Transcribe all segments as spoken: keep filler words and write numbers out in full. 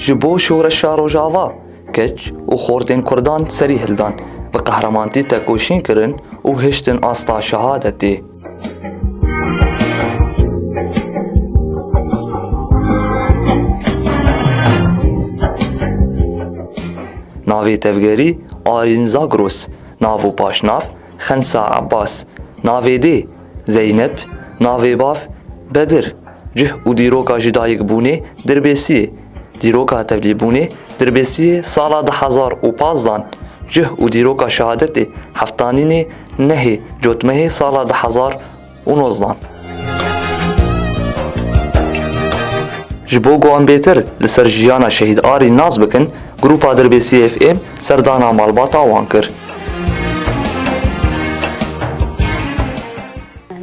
Ji bo şoreşa Rojava, keç û xortên Kurdan serî hildan, bi qehremantî tekoşîn kirin û hiştin asta şehadetê. Navê tevgerî Arîn Zagros, nav û paşnav Xensa Abbas, navê dê Zeynep, navê bav Bedir, cih û dîroka ji dayikbûnê Dirbêsiyê, dîroka tevlîbûnê Dirbêsiyê sala du hezar û pazdan, cih û dîroka şehadetê heftanînê nehê Cotmehê sala du hezar û nozdan. Ji bo ku em bêtir li ser jiyana Şehîd Arî nas bikin, Grupa Dirbêsiyê F M serdana malbata wan kir.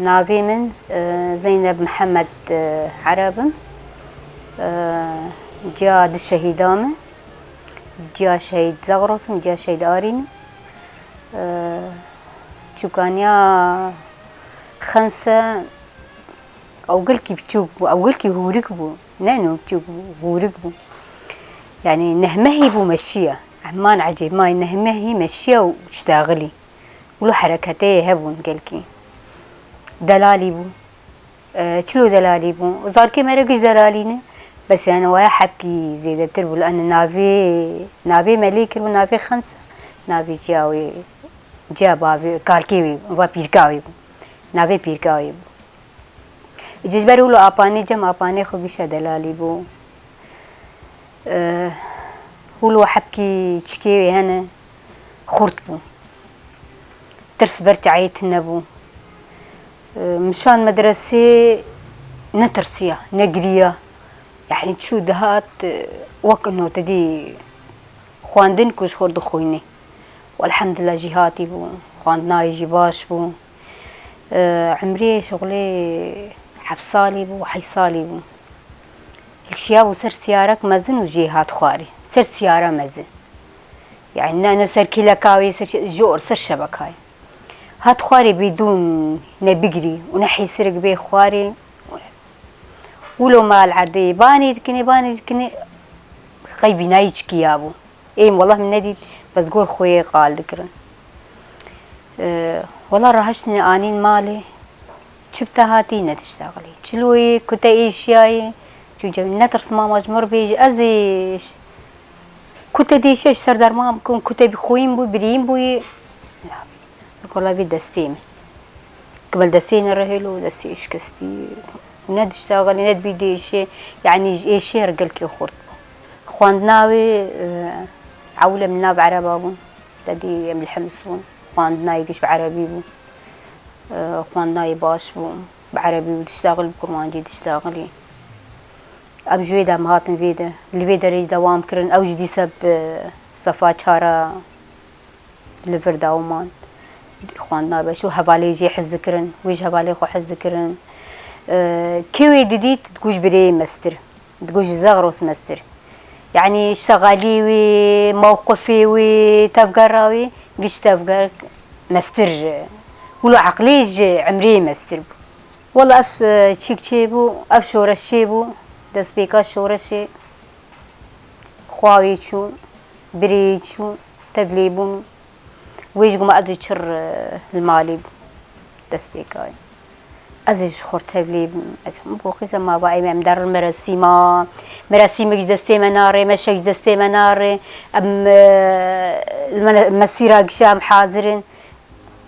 Navê min, e, Zeynep Mihemed, e, Ereb im. E, ciya du şehîda me. Ciya Şehîd Zagros im, ciya Şehîd Arîn im. E, çûkaniya Xense ew gelkî biçûk bû, ew gelkî hûrik bû. Ne no biçûk bû, hûrik bû. Yanî nehmehî bû meşiya. Ehman ecêb, may nehmehî meşiya û ştaxilî. Wilo hereketeyê hebûn gelkî. Delalî bû. E, çilo delalî bû. Zarkê me re giş delalî ne. Bes yani waya hebkî zêdetir bû. Li ene navê, navê me lê kiribû, navê Xensa, navê ciya wê, ciya bavê, kalkê wê, va pîrka wê bû. Navê pîrka wê bû. Ji ber wilo apanê cem apanê xwe gişa delalî bû. Eh, hûl û hebkî çikê wê hene, xurt bû. Tirs ber çayê tune bû. Eh, min şand medresê, netirsiya, negiriya. Yanî çû dihat, eh, wek ino te dî xwendin ku ji xwe dixwînî. Welhemdulillah jî hatî bû, xwendina wî jî baş bû. Eee, emrê şixulê heft salî bû, heşt salî bû. Hilkişiyabû ser siyarek mezin û jê hat xwarê. Ser siyara mezin. Yani ne, ne ser kêleka wê, ser, ji or, ser şebekayê. Hat xwarê bidûn ne bigirî û ne hêsirik bê xwarê. Wilo mal erdê, banê dikinê, banê dikinê, qey bînayî çikiyabû. Êm, wela min nedît, bes gor xwe yê qal dikirin. Ee, wela rahiştine anîn malê, çi bi te hatî, netiştexilî. Çiloyê, ku te êşiyayê, çû cem, netirs mama ji mir bêjî, ez ê ş-, ku te dêşe ji ser derman bikim, ku te bi xwîn bû, birîn bûyî. Kola vê destê min. Kibel destê ne rehêlo, destê şikestî. Ne diştaxelî, ne dibî dêşê. Yanî ji êşê her gelkê xurt bû. Xwendina wê, e, ewle min nav ereba bûn. Te dî em li Hims bûn. Xwendina yê giş bi erebî bû. E, xwendina yê baş bû. Bi erebî û diştaxil, bi kurmancî diştaxilî. Em ji wê dem hatin vê de. Li vê derê jî dewam kirin. Ew jî dîse bi sefa çara li vir dawiman xwendina be. Çû hevalê jê hez dikirin, wê ji hevalê xwe hez dikirin. Ee, kê wê didît, digot ji birê mestir, digot ji Zagros mestir. Yanî şexalî wê, mewqifê wê, tevgera wê, giş tevger mestir. Wilo eqlê ji emrê mestir bû. Wela ev, e, çîk çêbû, ev şoreş çêbû, destpêka şoreşê xwa wê çû. Birê çû, tevlê bûn. Wê ji guma ez ê çir, e, li malê bû. Destpêkayê. Ez ê ji xwe tevlê bim. Ez him bo qîza ma va ê me em derin meresîma. Meresîmek ji destê me nare, meşek ji destê me nare. Em, e, li me-, mesîra gişa em hazir in.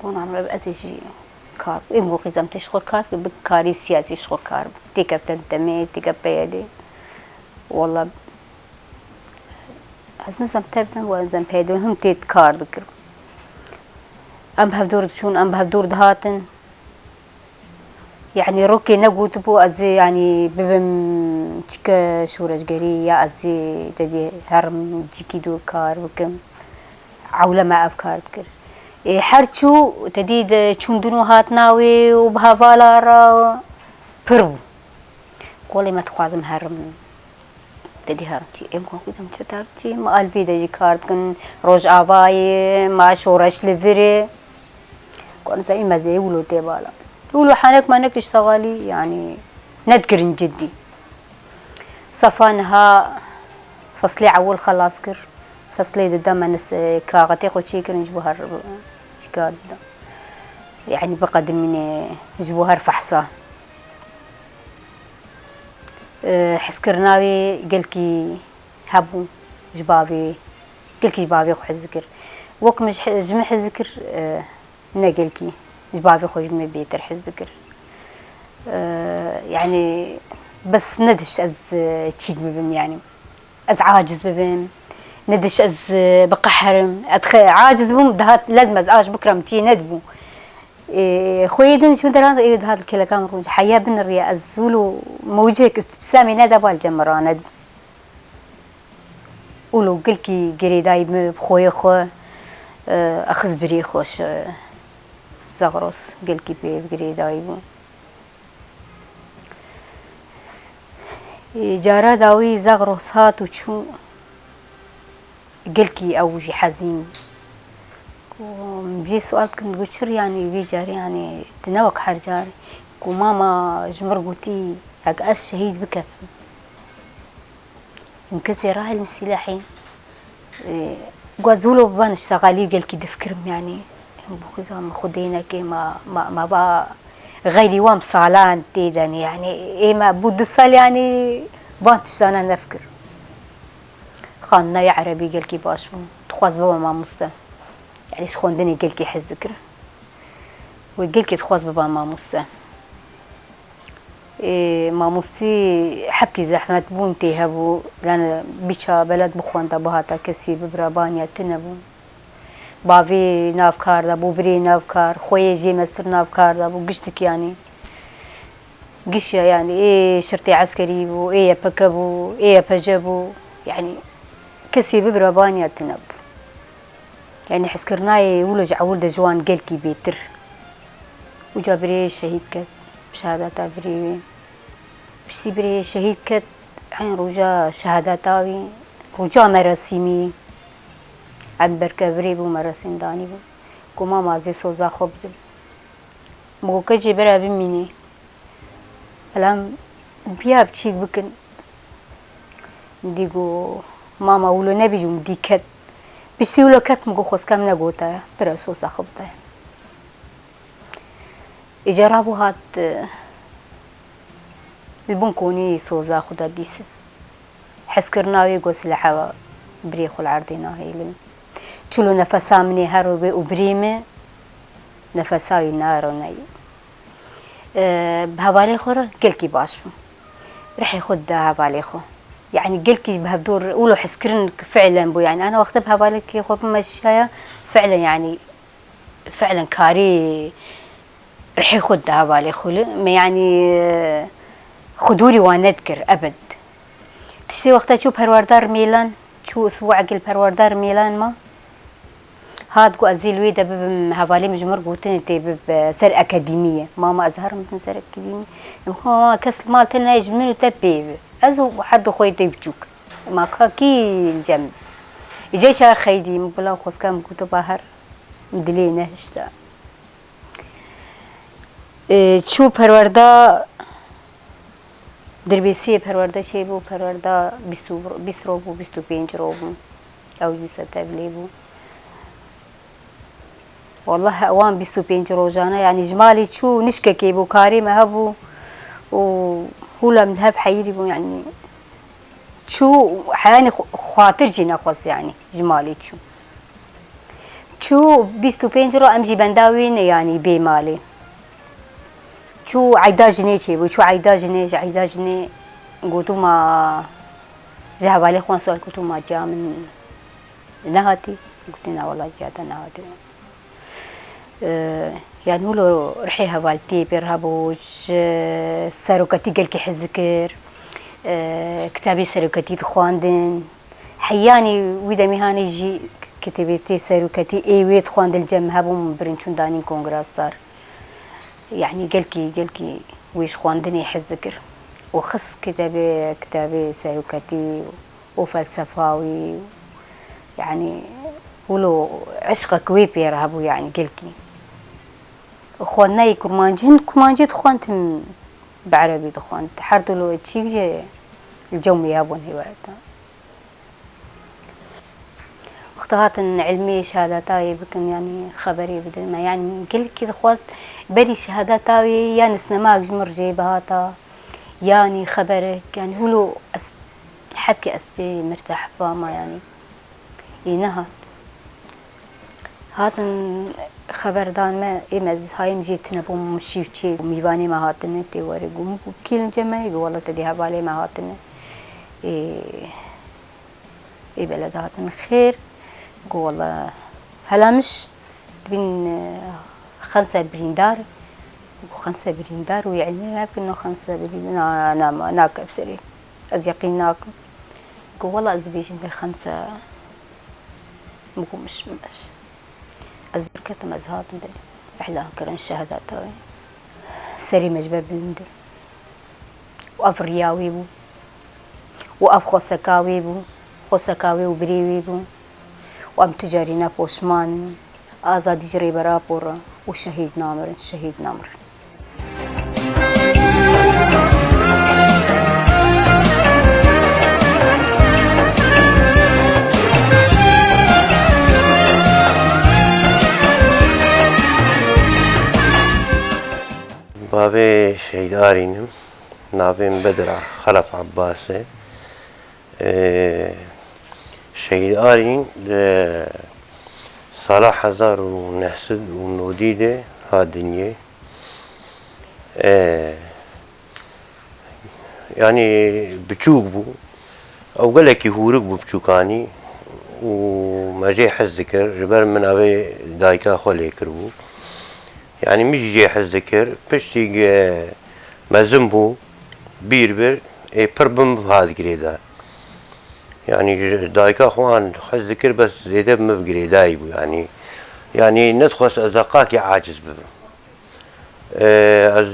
Gona min ez ê jî kar. Ê bo qîza em tê ji xwe kar, bi karî siyasî ji xwe kar. Têkefte bi demê, têkef peyelê. Wela Ez nizam tev dem û ez em peyde him tê kar dikir. Em bi hevdor diçûn, em bi hevdor dihatin. Yanî rokê negotibû ez ê, yanî bibim çike şoreşgerî ya ez ê te dî herim cîkî dûr kar bikim. Ewle me ev kar dikir. Ê, her çû te dî de çûn din û hatina wê û bi hevala re pir bû. Kolê me dixwazim herim. Te dî herim çi? Em kon qîzim çi ter çi? Ma li vê de jî kar dikin. Rojavayê, ma şoreş li vir e. Kon zey me zê wilo tê bala. Wilo henek menek iştexalî, yanî nedikirin cidî. Sefa niha Feslê ewil xelas kir. Feslê dida me nis-, kaxetê xwe çêkirin ji bo her çika dida. Yanî biqedimînê ji bo her fehsa. E, hezkirina wê gelkî hebû ji bavê, gelkî ji bavê xwe hez dikir. Wek min ji, ji min hez dikir, e, ne gelkî. Ji bavê xwe ji min bêtir hez dikir. E, yanî bes nedişt ez, e, çîk bibim yanî. Ez aciz bibim. Nedişt ez, e, biqeherim. Ez xe-, aciz bûm, dihat lezm ez aş bikira min çî nedibû. Ê, xweyê din ji min derhand ê dihat li kelekan rûn. Heya biniriye ez wilo mewcek îstibsamê neda bal cem rane. Wilo gelkî girêdayî min bi xweyê xwe, e, exiz birê xwe şi Zagros gelkî pê bi girêdayî bû. Ê, cara dawî Zagros hat û çû. Gelkî ew jî hezîn bû. Ku min jê sual dikim, digot, "Çir yanî vê carê yanî tu ne wek her car?" Ku, "Mama ji mir gotî, heke ez şehîd bikevim, em kesê rahêlin sîlehê." E, got, "Ez wilo bi van tişta xalî gelkî difikirim yanî." Em bo xiza min xwedê neke ma, ma, ma va xeyrî wan salan tê de ne. Yanî ê me bû du sal yanî van tiştana nefikir. Xandina ya erebî gelkî baş bû. Dixwaz biba mamoste. Yanî ji xwendinê gelkî hez dikir. Wê gelkî dixwaz biba mamoste. Ê, mamostî hebkî zehmet bûn tê hebû. Lane bîça beled bixwenda bihata kesî bibira baniya tine bû. Bavê nav kar de bû, birê nav kar, xweyê jê mestir nav kar de bû, giştik yanî. Gişya yanî ê şirtê eskerî bû, ê Y P G bû, ê Y P G bû. Yanî kesî bibira baniya tine bû. Yanî hezkirinayê wilo ji ewil de ji wan gelkî bêtir. Uca birê şehîd ket, bi şehadeta birê wê. Piştî birê şehîd ket, eyn roja şehadeta wî, roja merasîmî, em berke birê bû merasîm danî bû. Ku mama zê soza xwe bidin. Min got, "Kecê bira bimînî." Belam biya biçîk bikin. Min dî got, "Mama wilo nebîjî." Min dî ket. Piştî wilo ket, min got, "Xwezka min negotaye. Bira soza xwe bidaye." Îca rabû hat, e, li bin konî soza xwe da dîsin. Hezkirina wê got, "Silehe birê xwe li erdê nahêlim." Çilo nefesa min ê hero bê û birê min nefesa wî naro neyê. E, bi hevalê xwe re gelkî baş bû. Rihê xwe dida hevalê xwe. Yanî gelkî ji bi hevdor wilo hezkirin fiilen bû. Yanî ana wexte bi hevalekê xwe bimeşiyaye fiilen yanî fiilen karî rihê xwe dida hevalê xwe li. Me yanî xudûrî wan nedikir ebed. Tiştê wexta çû perwerdar mêlan, çû isbuek li perwerdar mêlan ma. Hat got, "Ez ê li wê de bibim, hevalê min ji mir gotinê tê bib ser akademiyê." Mama ez herim bibim ser akademiyê. Em xwe mama kes li mal te nayê ji min û te pê bi. Ez û her du xweyê te biçûk. Ma ka kî li cem. Îca çar xeydî min bila xwezka min gotiba her. Dilê nehişta. Ê, çû perwerda, dirbêsiyê perwerda çêbû, perwerda bîst û, bîst roj bû, bîst û pênc roj bû. Ew dîsa tevlî bû. Wallah, wan bîst û pênc rojane, yanî ji malê çû, nişkekê bû, karê me hebû û hûla min hev heyirî bû, yanî çû, heyanî xw-, xwatir jî nexwest, yanî ji malê çû. Çû bîst û pênc roj em jî benda wî ne, yanî bê malê. Çû eyda jinê çêbû, çû eyda jinê, ji eyda jinê gotûma, ji hevalê xwe sual gotûma, "Ciya min nehatî?" Gotî, "Na, wela ciya te nehatî." E, yanî wilo rihê hevaltiyê pê re hebû, ji serokatî gelkî hez dikir, e, kitabê serokatî dixwandin. Heyanî wî demî hanê jî kitêbê tê serokatî ê wê dixwandin li cem hebû, min birin çûn danîn kongresdar. Yanî gelkî, gelkî wê ji xwendinê hez dikir. Û xist kitêbê, kitabê serokatî û felsefa wî. Yanî wilo eşqek wê pê re hebû, yanî gelkî. Xwendinayê kurmancî, hin kurmancî dixwend, hin bi erebî dixwend. Her du lo çîk jî li cem wî hebûn hêwayeta. Dihatin ilmê şehadeta wê bikin, yanî xeberê bidin me. Yanî gelekî dixwest berî şehadeta wê yanî sinemayek ji min re jê bihata, yanî xeberek, yanî hûlo ez hebkê ez pê mirtehba ma yanî. Ê nehat. Hatin xeber dan me, ê me hayê min jê tune bû, min şîv çê, mîvanê me hatine, tê were, got, min got, kî lince me ye? Got, wele te dê hevalê me hatine. Ê, ê belê de hatin xêr. Got, wele hela min ş-, dibîn, e, xense birîndar. Got, xense birîndar wî ilmê me bikin, no xense birîndar, na, na, na, nakev serê. Ez yeqîn nakim. Got, wela ez dibêjim vê xense. Min got, min ş-, min ş-. Ez derketim, ez hatim, belê. Îlan kirin şehadeta wê. Serê me ji ber bilindê. Û ev riya wê bû. Û ev xweseka wê bû. Xweseka wê û birê wê bû. Û em tu carî ne poşman in. Azadî ji Rêber Apo re û şehîd namirin, şehîd namirin. Bavê Şehîd Arîn im. Navê min Bedir Xelef Abbas e. Ee, Şehîd Arîn di sala hezar û neh sed û nodî de hat dinyê. Ee, yanî biçûk bû. Ew gelekî hûrik bû biçûkanî û me jê hez dikir. Ji ber min avê dayika xwe lê kiribû. Yanî min jî jê hez dikir. Piştî ge mezin bû, bîr bir, ê pir bi min hat girêdar. Yanî ji dayika xwe an hez dikir, bes zêde bi min girêdayî bû yanî. Yanî nedixwest ez qakê aciz bibim. Ee, ez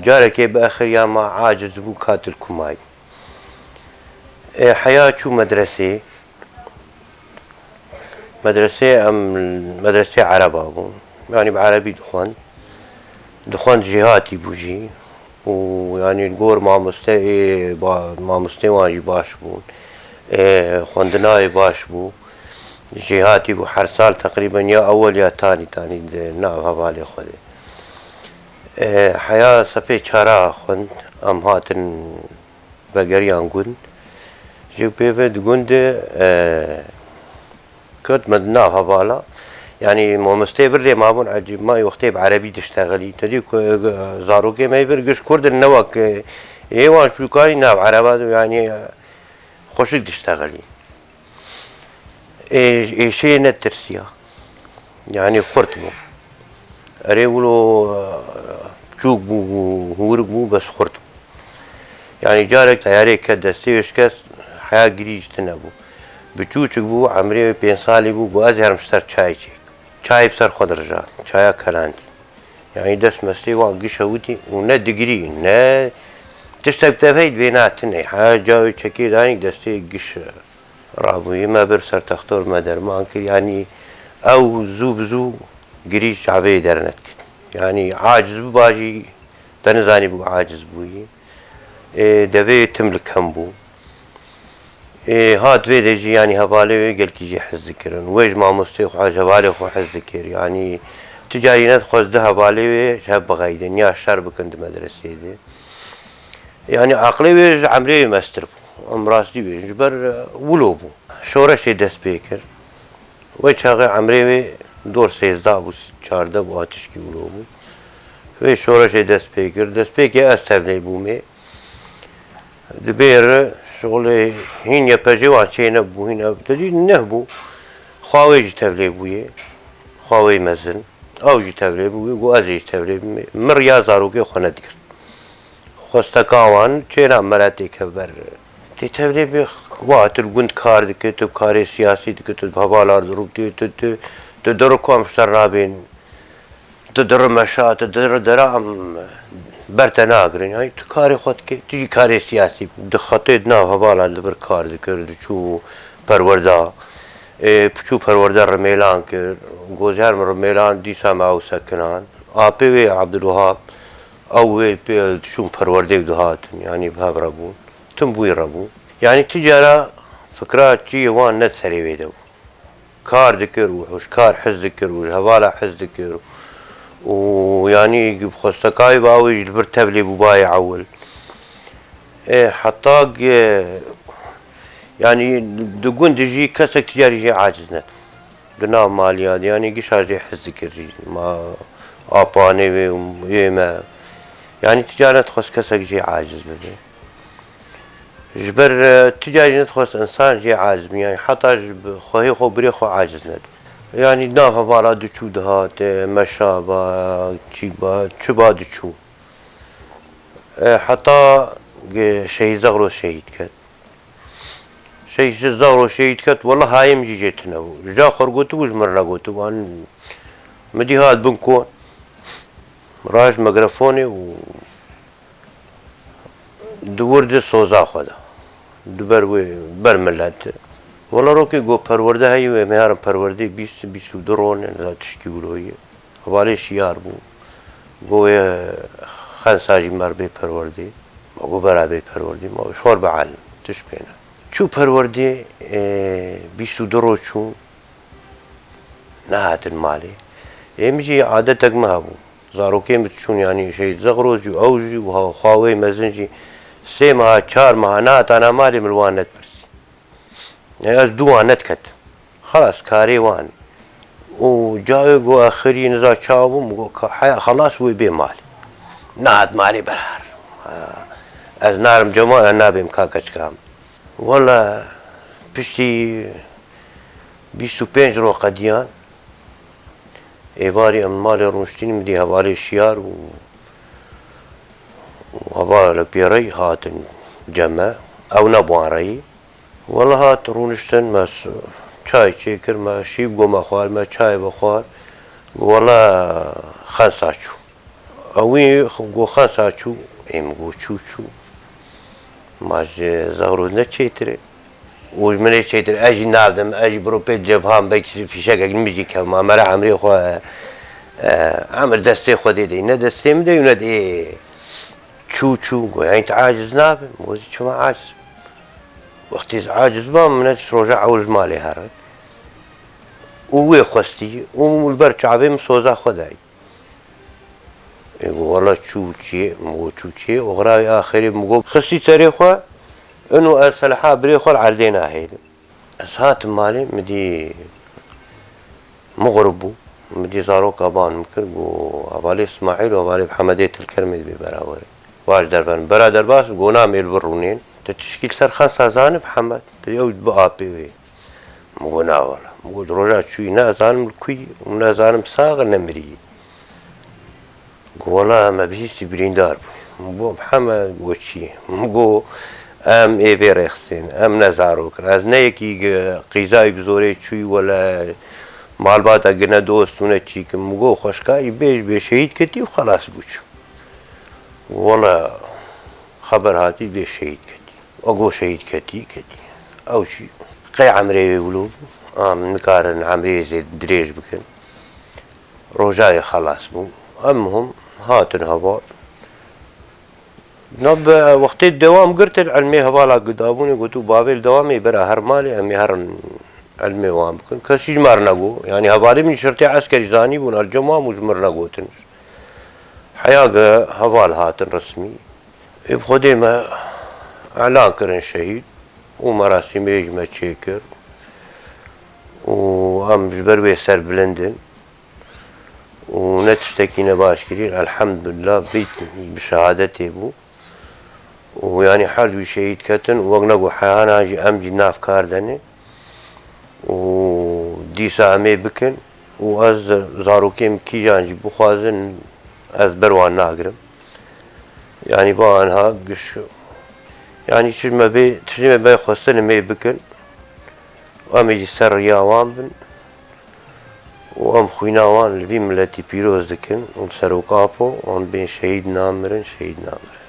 carekê bi exiriya ma aciz bû katil kumayî. Ê, heya çû medresê. Medresê em, medresê ereba bû. Yanî bi erebî dixwend. Dixwend jêhatî bû jî. Û yanî li gor mamoste ê ba-, mamostê wan jî baş bûn. Ê, xwendina wê baş bû. Jêhatî bû. Her sal teqrîben ya ewel ya tanî tanî di nav hevalê xwe de. Ê, heya sefê çara xwend. Em hatin vegeriyan gund. Ji pê ve di gund de, e, ketime di nav hevala. Yanî mamosteyê bir lê mabûn ecêb, ma wextê bi erebî diştexilî. Te dî ku, e, zarokê me bir giş kurd in, ne wek, e, ê wan çûkanî nav ereba de, yanî, e, xweşik diştexilî. Ê, êşê netirsiya. Yanî xurt bû. Erê wilo, e, çûk bû, hûrik bû, bes xurt bû. Yanî carek teyarê ket destê wê şikest, heya girî ji tine bû. Biçûçik bû, emrê wê pênc salî bû, got, ez herim ji ser çayê çêk. Çayê bi ser xwe dirijand, çaya kelandî. Yanî dest mestê wan giş hewitî û ne digirî, ne tiştek teveyî divê na tune. Heya cawê çekê danî destê giş rabûyî. Me bir ser textor me derman kir. Yanî ew zû bi zû girî çavê dernedikit. Yanî aciz biba jî te nizanî bû aciz bûyî. Ê, devê tim li kem bû. Ê, hat vê de jî, yanî hevalê wê gelkî jî hez dikirin. Wê ji mamostê xwe, ji hevalê xwe hez dikir. Yanî tu carî nedixwest du hevalê wê ji hev bixeydin ya şer bikin di medresê de. Yanî aqilê wê ji emrê wê mestir bû. Em rastî bêjin, ji ber, e, wilo bû. Şoreşê dest pê kir. Wê çaxê emrê wê dor sêzdeh bû, çardeh bû, a tişkî wilo bû. Wê şoreşê dest pê kir. Destpêkê ez tevlê bûmê. Dibêre şixulê hîn Y P J wan çê nebû, hîn ev te dî neh bû. Xwa wê jî tevlê bûyê. Xwa wê mezin. Ew jî tevlê bûyê. Got ez ê jî tevlê bimê. Min riya zarokê xwe nedigirt. Xwesteka wan çêna mere têkevber. Tê tevlê bê, wa tu li gund kar dike, tu karê siyasî dike, tu bi hevala rûtê, tu, tu, tu diri ku em ji ser nabên, tu diri meşa, tu diri dera em ber te nagirin. Yanî tu karê xwe dike, tu jî karê siyasî bike. Di xetê di nav hevala li vir kar dikir, diçû perwerda. Ê, piçû perwerde rimêlan kir. Gozer min rimêlan dîsa me ew sekinan. Apê wê Abdulwehab, ew wê pê diçûn perwerdê û dihatin, yanî bi hev re bûn. Tim bûyî re bû. Yanî tu cara fikra çiyê wan ne di serê wê de bû. kar dikir û hişkar hez dikir û ji hevala hez dikir û yanî xwestekayî ba wê jî li vir tevlê bû bayê ewil. Ê, heta ge-, yanî di gund de jî kesek ticarî jê aciz nebû. Di nav maliya de, yanî gişa jê hez dikir jî. Ma apanê wê û yê me. Yanî ticaret xwest kesek jê aciz bibe. Ji ber, e, ticarî nedixwest insan jê aciz bin, yanî heta ji bi xwehê xwe birê xwe aciz nedibin. Yanî nav hevala diçû dihat, e, meşa ba, çî ba, çi ba diçû. E, heta ge-, Şehîd Zexro şehîd ket. Şehîd Zexro şehîd ket, wela hayê min jî jê tune bû. Ji ca xwe gotibû, ji min re negotibû. An min dî hat bin kon, raşt mîkrofonê û di wir de soza xwe da. Di ber wê, ber milet. Wela rokê got perwerde heye wê, em ê herin perwerdê bîst, bîst û du rone, nizam tişkî wilo ye. Hevalê Şiyar bû. Got wê Xensa jî me re bê perwerdê. Ma got bera bê perwerdê, ma ji xwe re bielime, tişt pê ne. Çû perwerdê, e, bîst û du roj çû. Nehatin malê. Ê min jî adetek min hebû. Zarokê min diçûn, yanî Şehîd Zexro jî, ew jî û xwa wê mezin jî sê meha, çar meha nehatana malê, min li wan nedipirsî. Ê, ez dû wan nediketim. Xelas, karê wan. Û cayê got, axirî niza çawa bû, min got, ka heya xelas wê bê malê. Nehat malê, berar. Ha, ez narim cema, ez nabêm ka keçika min. Wela piştî bîst û pênc roj qediyan, êvarî em malê rûniştîn, min dî hevalê Şiyar û, û hevalek bêrey hatin cem me. Ew nebû an reyî. Wela hat rûniştin, me s-, çay çêkir, me şîv got me xwar, me çayê vexwar. Got wela Xensa çû. Ewî got Xensa çû, ê min got çû çû. Ma ji Zexro ne çêtir e. Û ji min ê çêtir, ez jî navdim, ez jî biro pê cebhan, belkî fîşekek min jî kevma, me re emrê xwe, e, emir destê Xwedê de, ne destê min de, ne de ê çû çû. Got, yanî tu aciz nabî? Min got, çima aciz? Wextî ez aciz bam, min ne tişt roja ewil ji malê here. Û wê xwestî, û li ber çavê min soza xwe dayî. Ê, got, wela çû çiyê, min got, çû çiyê, oxirayê axirê min got, xistî serê xwe, ino ez seleha birê xwe li erdê nahêlim. Ez hatim malê, min dî mixurib bû, min dî zaroka ban min kir, got, hevalê Îsmaîl û hevalê Mihemedê Tilkermê dibê berawer e. Baş derben, bera derbas, got, na em ê li vir rûnên. Tu tişkî li ser Xensa zanî Mihemed? Tu ew bi apê wê. Min got, na wela. Min got, roja çûyî ne ez zanim li ku yî û ne ez zanim sax e ne mirî. Got, wela me bihîstî birîndar bû. Min got, Mihemed, got, çi? Min got, em ê vê rêxistin, em ne zarok in. Ez ne yekî gi-, qîzayî bi zorê çûyî wela malbata gi ne dost û ne çîk im. Min got, xweşka yî bê, bê şehîd ketî û xelas bû çû. Wela xeber hatî bê şehîd ketî. Ego şehîd ketî, ketî. Ew jî qey emrê wê wilo bû. A, min nikarin emrê zêd dirêj bikin. Rojayê xelas bû. Em hûn hatin heval. Na bi wextê dewam girtin, ilmê hevala gidabûnê, gotû, bavê li dewamê bira her malê, em ê herin ilmê wan bikin. Kesî ji me re nego. Yanî hevalê min şirtê eskerî zanîbûn, ercem wan bû, ji min re negotin. Heya ge heval hatin resmî. Ê bi Xwedê me elan kirin şehîd û merasîmê ji me çêkir û em ji ber wê serbilind in û ne tiştekî ne baş kirîn. Elhemdulillah, vî bi şehadetê bû û yanî her du şehîd ketin û wek ne ku heyana jî em jî nav kar de ne. û dîsa em ê bikin û ez zarokê min kîjan jî bixwazin, ez ber wan nagirim. Yanî va anha giş, yanî çi me bê, çi me bê xwestin em ê bikin. Em ê jî ser riya wan bin û em xwîna wan li vî miletî pîroz dikin û li Serok Apo wan bên şehîd namirin, şehîd namirin.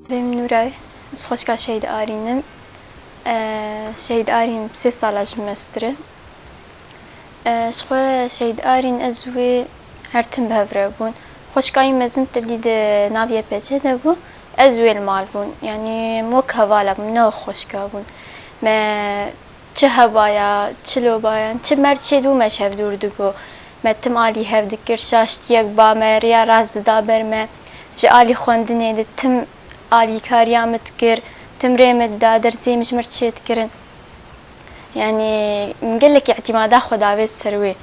Vê min Nûray, ez xweşka Şehîd Arîn im. E, Şehîd Arîn sê sala ji min mestir e. E, ji xwe Şehîd Arîn ez wê Her tim bi hev re bûn. Xweşka wî mezin tedî di nav Y P G de bû. Ez wê li mal bûn. Yanî wek hevala bûn, ne wek xweşka bûn. Me çi hebaya, çi lobayan, çi merçê dû me ji hev dûr digo. Me tim alî hev dikir, şaştiyek ba me, riya rast dida ber me. Ji alî xwendinê de tim alîkariya min dikir, tim rê min dida, dersê min ji mir çêdikirin. Yanî min gelekî îtîmada xwe davêt ser wê.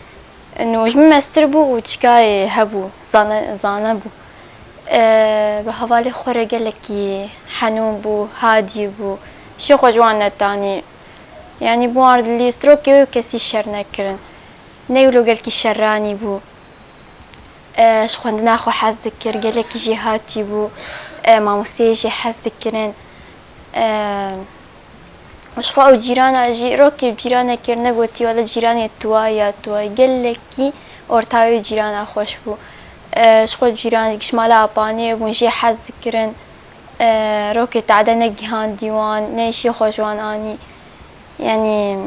Û ji min mestir bû û çikayê hebû, zane, zane bû. E, bi hevalê xwe re gelekî henûn bû, hadî bû. Şêxwe ji wan netanî. Yanî bi wan re dilîst, rokê wê û kesî şer nekirin. Ne wilo gelkî şeranî bû. E, ji xwendina xwe hez dikir, gelekî jêhatî bû. E, mamosteyê jê hez dikirin. E, ji xwe ew cîrana jî, rokê bi cîranekê re negotî, wele cîranê tuwa ya tuwa, gelekî ortayê cîrana xweş bû. E, ji xwe cîran ji mala apanê bûn, jê hez dikirin. E, rokê tade negihandî wan, ne îşê xwe ji wan anî. Yanî,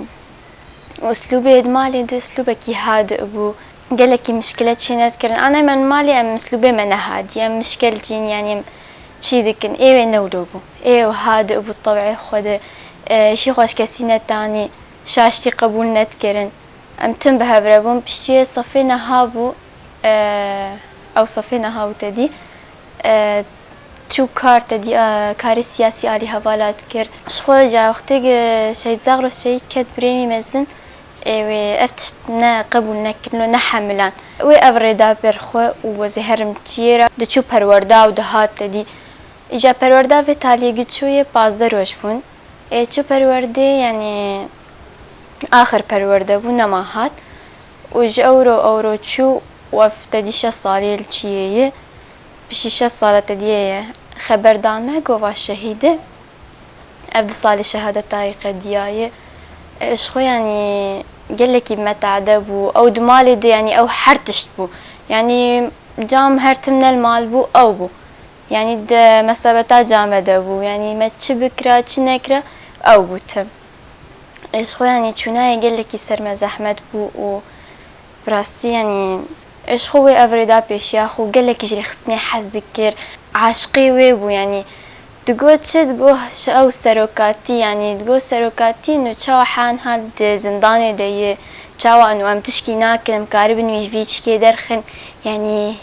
uslûbê di malê de uslûbekî hadi bû. Gelekî mişkile çê nedikirin. Ana em malê em uslûbê me nehadî, em mişkel cîn, yanî em çî dikin. Ê wê ne wilo bû. Ê wê hadi bû tewê xwe de. E, îşê xwe ji kesî netanî, şaştî qebûl nedikirin. Em tim bi hev re bûn. Piştî wê sefê niha bû, e, ew sefê niha bû tedî. E, çû kar tedî, e, karê siyasî alî hevala dikir. Ji xwe ca wextê ke Şehîd Zagros şehîd ket birê wî mezin, ê wê ev tişt ne qebûl nekirin û nehemilan. Wê ev rê da ber xwe û wezê herim çiyê re diçû perwerda û dihat tedî. Îca perwerda vê taliyê giçûyê pazdeh roj bûn. Ê çû perwerdê, yanî axir perwerde bû, nema hat. Û ji ewro, ewro çû û ev tedî şeş salî li çiyê ye. Piştî şeş sala tediyê ye. Xeber dan me, gova şehîdê. Ev du salî şehadeta wî qediyaye. E, ji xwe, yanî gelekî me tade bû. Ew di malê de, yanî ew her tişt bû. Yanî cam her tim ne li mal bû, ew bû. Yanî di mesebeta camê de bû. Yanî me çi bikira, çi nekira, ew bû tim. Ê ji xwe, yanî çûna wê gelekî ser me zehmet bû û bi rastî, yanî ê ji xwe wê ev rê da pêşiya xwe, gelekî ji rêxistinê hez dikir, aşiqê wê bû, yanî digot çi, digot ew serokatî, yanî digot serokatî, nû çawa han hal di zindanê de ye, çawa nû em tişkî nakin, em karibin wî ji vî çikê derxin, yanî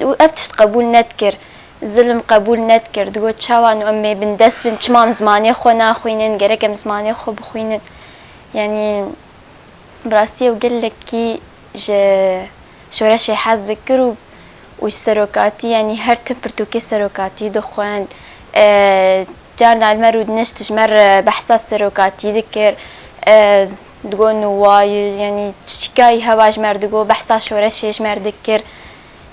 û ev tişt qebûl nedikir, zilm qebûl nedikir. Digot, çawa nû em ê bindest bin, çima em zimanê xwe naxwînin, gerek em zimanê xwe bixwînin. Yanî, bi rastî ew gelekî ji şoreşê hez dikir û, û ji serokatî, yanî her tim pirtûkê serokatî dixwend. E, carna li me rûdinişt ji me re behsa serokatî dikir. E, digot nû wayî, yanî çiçîkayî heva ji me re digot, behsa şoreşê ji me re dikir.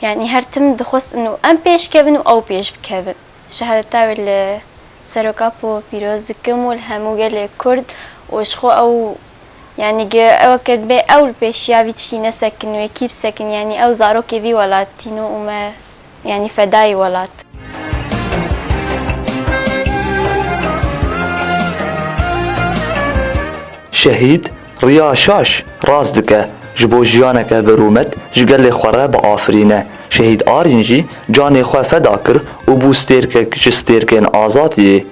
Yanî her tim dixwest û em pêş kevin û ew pêş bikevin. Şehadeta wê li Seroka Po pîroz dikim û li hemû gelê Kurd û ji xwe ew, yanî ge-, ew ke dibê ew li pêşiya vî tiştî nesekin, wê kî bisekin, yanî ew zarokê vî welatî ne û me, yanî fedayî welat. Şehîd riya şaş rast dike, ji bo jiyaneke bi rûmet ji gelê xwe re biafirîne. Şehîd Arîn jî canê xwe feda kir û bû stêrkek ji stêrkên azadiyê.